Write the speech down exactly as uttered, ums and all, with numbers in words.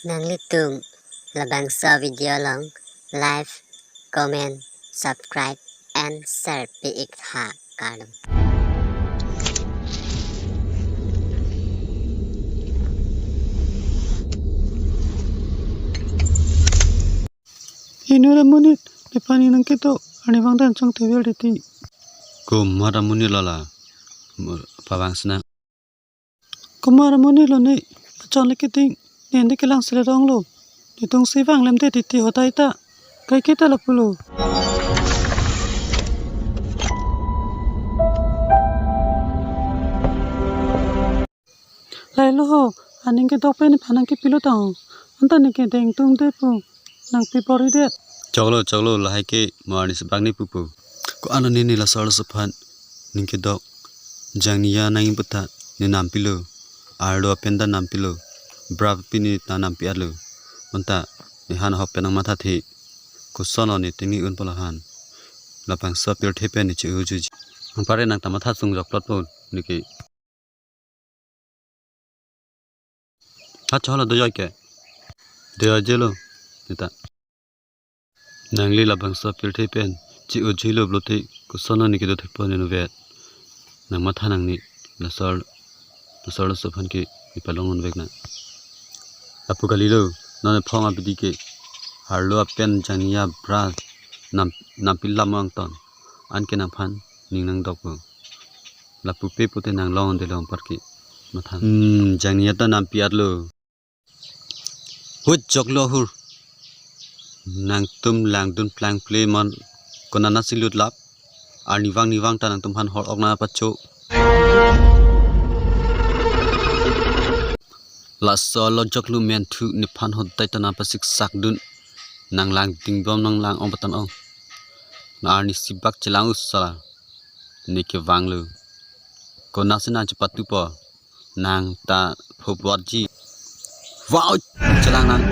Nanglitum labangso video along like, comment, subscribe and share pi-ik tha kardom. Inut amonit, nephan nang ketok, arnivang ta chongthever titi. Komat amonit lo la, mo pavang sina. Komat amonit lo ne, achon le keding, ne ante kelang sele dong lo. Netum si vang lemte titi hotai ta. Kaike ta lapulo. Lahai lo ho, aning kedok pen nephan nang kepilo tang ho. Anta ne kedeng tum de pu, nangpi pori det. Choklo, choklo, lahai ke mo arni sepak ne pupu. Ko-an lo ne ne laso arloso aphan ning kedok jangni ya nang ing pu ta ne nampilo. Arlo apen ta nampilo. Bra pi ne ta nampi-at lo. Bonta ne han ahok pen nang mathathe. Koson lo ne tengni un pu la han. Labangso pirthe pen ne che-ojuiji. Anpar nang ta matha sung jokplot po ne ke. Ha choklo, doyoi ke. Doyoi je lo. Ne ta. Nangli labangso pirthe pen che-ojuilo pulote koson lo ne kedo thekpo ne novet. Nang matha nangne, laso ar-, laso arloso aphan ke nepalong unvek nang. Lapu kalilo, non ephong abidi ke arlo apen jangni ya bra nam, nampi lam angton. Anke nangphan ning nangdok po. Lapu pe pute nang long de long par ke matha. Hmm, jangni ya ta nampi-at lo. Hut joklo hur. Nangtum langdun plangple mon konatsi lutlap. Arnivang nivang ta nangtum han hor-ok nang pacho. Laso lo joklo menthu nephan hotai ta nang pasiksak dun. Nang lang dingbom nang lang ong patan ong. Nang arni sepak chelang usala. Ne kevang lo. Konatsi nang chepatu po. Nang ta phobot ji. Wow, chelang nang.